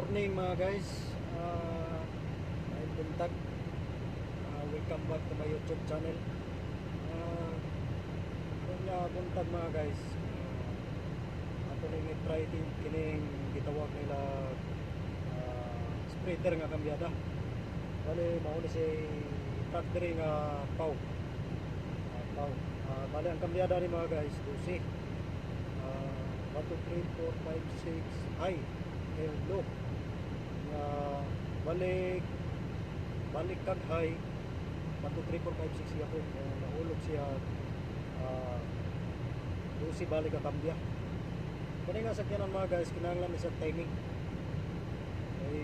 Morning, mga guys. Maayong buntag. Welcome back to my YouTube channel. Karon nga buntag, mga guys, ato ning i-try din kining gitawag nila spreader nga kambyada. Bale mao ni si truck diri nga PAW. PAW. Bale ang kambyada ni, mga guys, 12. 1, 2, 3, 4, 5, 6, high and low. Nga balik balik kag high, 1, 2, 3, 4, 5, 6 yapon. Nahulog siya, 12 balik ka kambya. Kani nga sakyanan, mga guys, kinahanglan ni sa timing. Kay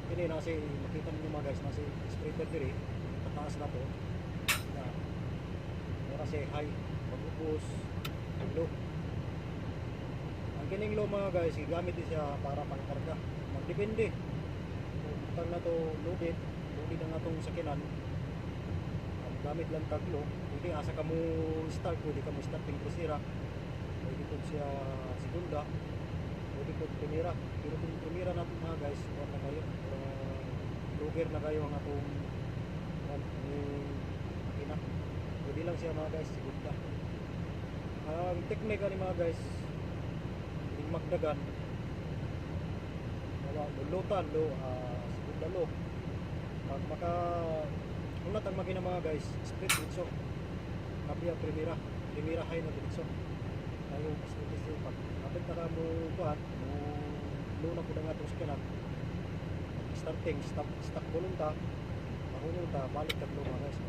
kini nasi makita ninyo, mga guys, nasi spreader diri pataas na to. Na mura siya high, pag-ubos, low. Ang kining low, mga guys, gigamit din siya para pangkarga. Magdepende. Kung butang na to loaded, loaded ang atong sakyanan, ang gamit lang tag low, pwede asa ka mo start, pwede ka mo starting tresera, pwede po siya segunda, pwede po primera. Pero kung primera natin, mga guys, kuha na kayo, luger na kayo ang atong makina. Pwede lang siya, mga guys, segunda. Ang technique ani, mga guys, yung magdagan, wala, lulutan, low, segunda low. Pag maka unat ang makina, mga guys, split diretso. Kambya primera, primera high na diretso. Tayo split diretso pag kapit na ka mo kuan, mo low na pud ang atong sakyanan. Pag starting, stop stop bulong ta, mahunong ta, balik kag low, mga guys.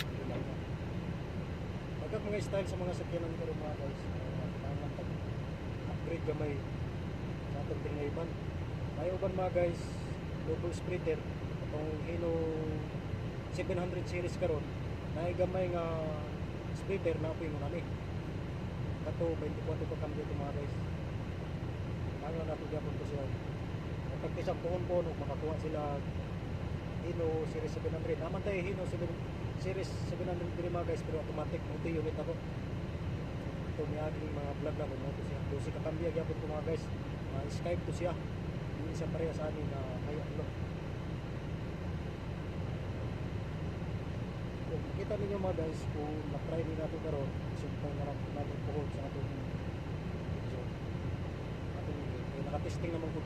Yun lang yan. Pagkat mga style sa mga sakyanan karon, mga guys, kailangan tag upgrade gamay sa atong tingayban. May uban, mga guys, double spreader atong Hino 700 series karon, naay gamay nga spreader na po yung nani. Kato 24 pa kambyo ito, mga guys. Kailangan nato gyapon to siya. Pagka isang puhon po, no, makakuha sila Hino Series 700. Naman tayo Hino 7, Series 700 diri, mga guys, pero automatic multi unit ako. Ito miaging mga vlog na kung mo siya. 12 ka kambya gyapon to, mga guys. Skype to siya. Hindi siya pareha sa amin na high and low. Kung makita ninyo, mga guys, kung na-try din natin karon, sumpong na lang natin puhon sa atong video. Atong eh, naka-testing naman ko,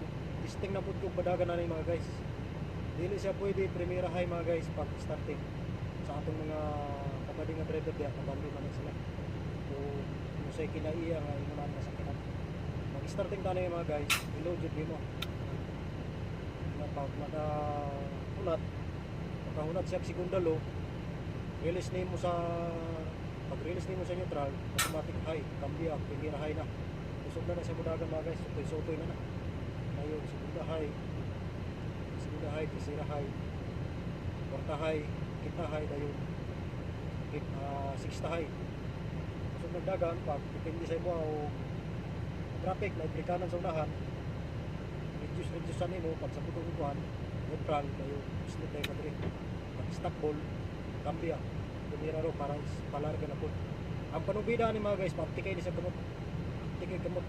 testing na pud ko badagan na ni, mga guys. Dili siya pwede primera high, mga guys, pag starting sa atong mga kabading nga driver diya, kabalo man na sila. Kung kung say kinaiya nga ingon nga sakyanan. Mag-starting tani, mga guys, i-load jud nimo. Na pag maka hunat, makahunat siya segunda low, release nimo sa pag release nimo sa neutral, automatic high, kambya, primera high na. Usog na na siya mudagan, mga guys, sutoy-sutoy na na. Ngayon, segunda high, tercera high, kwarta high, kinta high, dayon sixta high. Usog nagdagan, pag depende sa imo o traffic, na brikanan sa unahan, reduce reduce sa nimo pag sa putong kuan, neutral, dayon split tayo ka diri. Pag stop ball, kambya, primera ro para is palarga na po. Ang panubida ni, mga guys, paaptikay ni sa gamot. Aptikay gamot.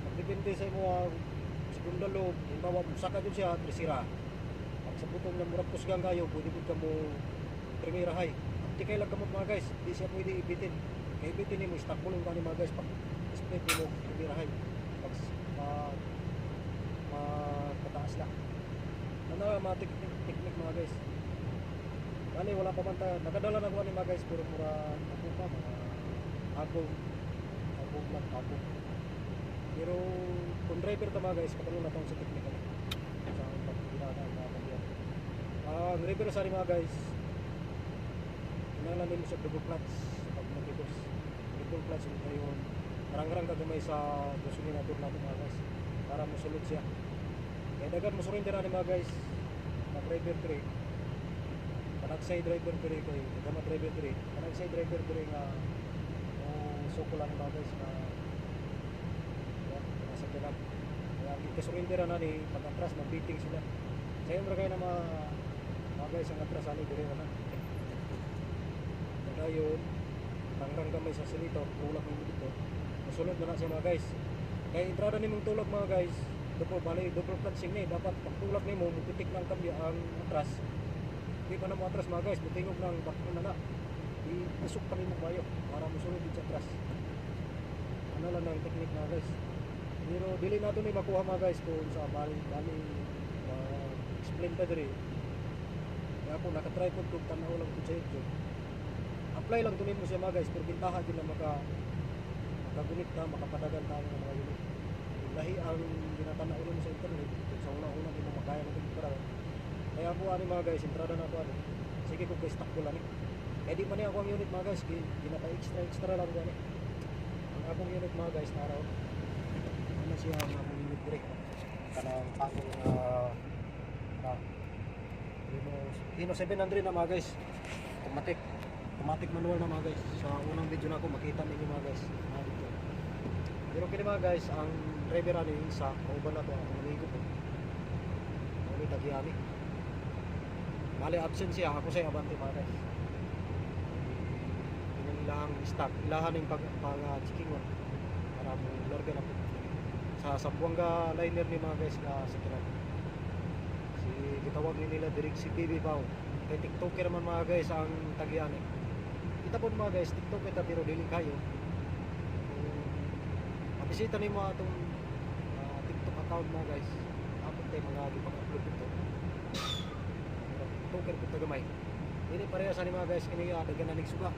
Magdepende sa imo ang segunda low, halimbawa musaka jud siya, tresera. Pag sa putong na murag kusgang kayo, pwede pud ka mo primera high. Aptikay lang gamot, mga guys, di siya pwede ibitin. Kay ibitin nimo, stop ball ka ni, mga guys, pag split nimo primera high. Pag pag magpataas na. Ano na mga technique, technique, mga guys. Bali wala pa man ta nakadala na ko ni, mga guys, pero mura ako pa mga agong agong lang agong. Pero kung driver ta, mga guys, kabalo na tong sa technique ani. Sa pagpinada mga kambyan. Ang reverse ani, mga guys, kinahanglan nimo sa double clutch pag mag-reverse. Double clutch yung kayon. Rang-rang ka gamay sa gasolina natin, mga guys, para mosulod siya. Kaya dagan mo surrender ani, mga guys, na driver diri. Panagsay driver diri kay dagan mga driver diri. Panagsay driver diri nga mo suko lang, mga guys, na yan, nasa kinab. Kaya gika-surrender na ni pag atras mabiting sila. Sayon ra kay na mga guys ang atras ani diri na. Dayon rangrang gamay sa silito, tulak mo dito. Mosulod na na siya, mga guys. Kay entrada nimong tulak, mga guys, Double, bali double clutching ni. Dapat pagtulak nimo, mupitik ng kambyo ang atras. Di pa na mo atras, mga guys, mutingog ng bako na na. Itusok pa nimo bayo para musulod din sa atras. Ano lang ang technique, mga guys. Pero dili nato ni makuha, mga guys, kung sa bali bali explain pa diri. Kaya ako nakatry ko kung tanaw lang ko sa YouTube. Apply lang to nimo siya, mga guys, pero bintaha din na makagunit ta, makapadagan ta ng mga unit. Lahi ang ginatanaw nimo sa internet kung sa una-una di mo makaya na para. Kaya ako ani, mga guys, entrada na ako ani. Sige ko kay stock ko lang ni. Eh di man ni ako ang unit, mga guys, ginapa extra extra lang gani. Ang akong unit, mga guys, naraw. Ano siya ang akong unit dire? Kanang pangong na Hino, Hino 700 na, mga guys. Automatic. Automatic manual na, mga guys. Sa unang video na ako makita ninyo, mga guys. Na dito. Pero kini, mga guys, ang driver ani isa kauban na to ang amigo ko. Mao ni tagiyani. Bale absent siya, ako sa abante, mga guys. Kining ilahang stock, ilahan ning pag checking on para mo larga na po sa Zamboanga liner ni, mga guys, na sakinan. Si gitawag ni nila direct si BB Pao. Kay TikToker man, mga guys, ang tagiyani. Kita po, mga guys, TikToker ta pero dili kayo. Kung mabisita nimo atong TikTok account, mga guys. Apot tayo mga gipang-upload dito. Pero TikToker pud ta gamay. Dili pareha sa ni, mga guys, kini daghan na nig suga.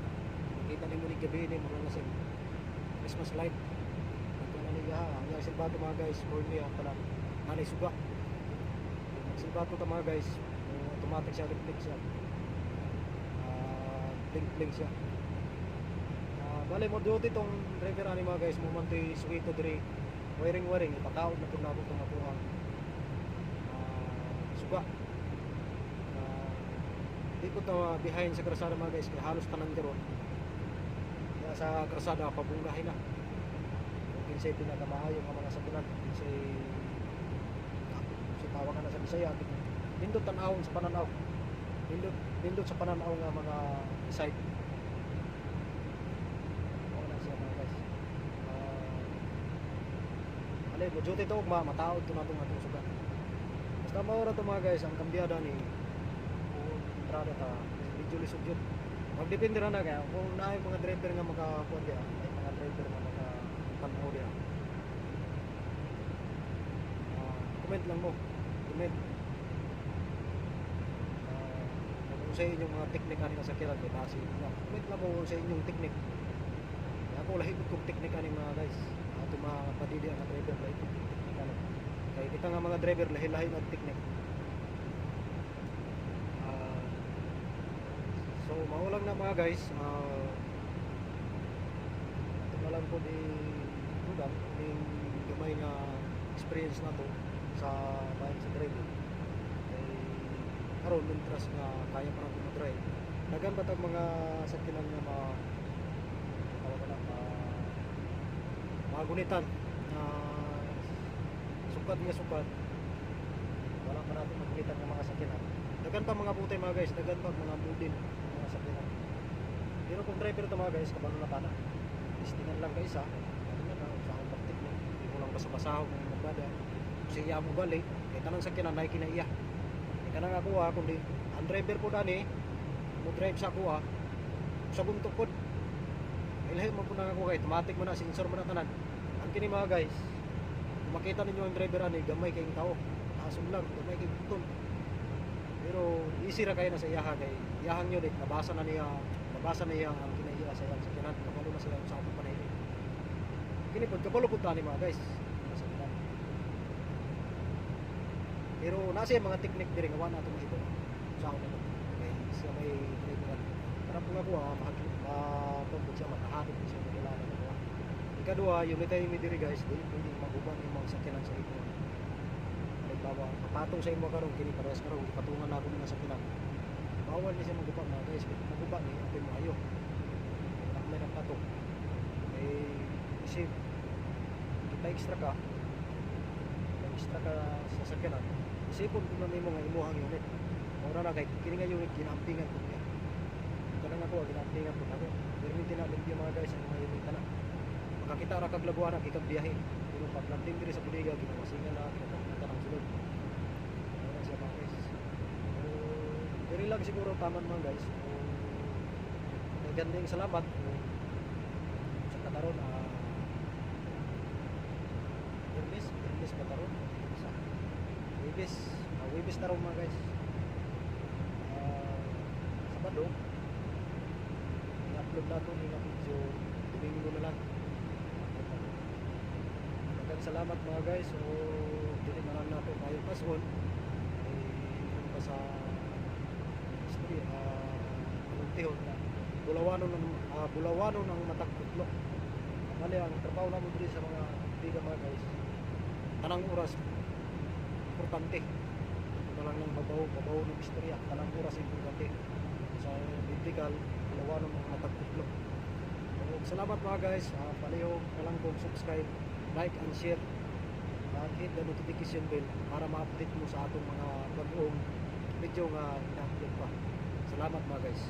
Kita nimo ni gabi ni mga lasing Christmas light. Ito na niya, ang iyang silbato, mga guys, for me ang tanan. Nanay suga. Magsilbato ta, mga guys, automatic siya, reflect siya. Blink blink siya. Bale mo duty tong driver ani, mga guys, mo man to'y suwito diri. Wiring wiring ipataod na pud nako tong akoang suga. Di ko to behind sa krasada, mga guys, kay halos tanan karon. Kaya sa krasada pabunggahin na. Kung kinsay pinakamaayo nga mga sakinan, kinsay si tawag na sa Bisaya, nindot tan-awon sa pananaw. Nindot nindot sa pananaw nga mga site. Mao na siya, mga guys. Alay, mo duty to ugma, mataod to natong atong suga. Basta mao ra to, mga guys, ang kambyada ni kung entrada ta, medyo lisod yun. Magdepende ra na kaya kung naay mga driver nga makakuan diha, ay mga driver nga makatanaw diha. Comment lang mo. Comment. Kung sa inyong mga teknik ani nga sakyanan kay base nga. Comment lang mo kung sa inyong teknik. Kaya ako lahi pud kong teknik ani, mga guys. Ato mga padili ang driver lahi pud kong teknik ani. Kay kita nga mga driver lahi-lahi ang teknik. So mao lang na, mga guys. Ito na lang po di dugang ning gamay nga experience na to sa bahin sa driving. Kay karon mintras nga kaya pa nato mo-drive. Daghan ba tag mga sakyanan nga ma tawag na ma mga gunitan na sukad nga sukad, wala pa natin magunitan ng mga sakyanan. Daghan pa mga putay, mga guys, daghan pa mga model ng mga sakyanan. Pero kung driver to, mga guys, kabalo na kana. Testingan lang kay isa, ano na ka sa akong pag-technique, hindi mo lang basa-basahon ng imong bada. Kung sa iya mo balik, kay tanang sakyanan naay kinaiya. Kay kanang ako ha, kundi ang driver po dani mo drive sa ako ha, sa buntok pod. Ay lahi mo po na ako kay automatic mo na, sensor mo na tanan. Ang kini, mga guys, kung makita ninyo ang driver ani, gamay kayong tao. Tason lang, gamay kayong buton. Pero easy ra kayo na sa iyaha kay iyahang unit, nabasa na niya ang kinaiya sa iyang sakyanan, kabalo na sila sa akong panahimik. Kini pod kabalo pud tani, mga guys, sa sakyanan. Pero nasa yung mga technique diri nga wa na atong mahibalo sa ako nito. Kay siya may driver. Para po nga ko ha, ma siya makahanip siya makilala na ko. Ikaduha, yung tayo mi diri, guys, dili pwede maguban yung mga sakyanan sa imo. Halimbawa, kapatong sa imo karon kini parehas karon gipatungan na ako mga sakyanan. Bawal ni siya maguba, mga guys, kay kung maguba ni apil mo ayo. Wala may nagpatong. Kay isip kita extra ka sa sakyanan. Isipon ko na nimo nga imuhang unit. Mura na kay kini nga unit ginampingan ko niya. Kanang ako ginampingan ko nako. Pero hindi na limpyo, mga guys, ang mga unit na. Makakita ra kag lagwana gikan biyahe. Pero pag landing diri sa bodega, ginawasingan na, ginapakita ng sulod. Ano na siya, mga guys. So, diri lang siguro taman, mga guys. So, daghan salamat. So, sa kataron, Biyernes, Biyernes ba taron? Sa Webes, Webes taron, mga guys. Sabado, i-upload nato ni nga video, Domingo na lang. Daghang salamat, mga guys. So, dili na lang nato kayo pason. Eh, pa sa history, anong na Bulawanon ang matag utlok. Bali ang trabaho namo diri sa mga bodega, mga guys. Tanang oras importante. Ito lang ng babaw, babaw ng istorya. Tanang oras importante. Sa biblical, Bulawanon ang matag utlok. So, salamat, mga guys. Palihog na lang kung subscribe, like and share at hit the notification bell para ma-update mo sa atong mga bagong video nga ina-upload pa. Salamat, mga guys.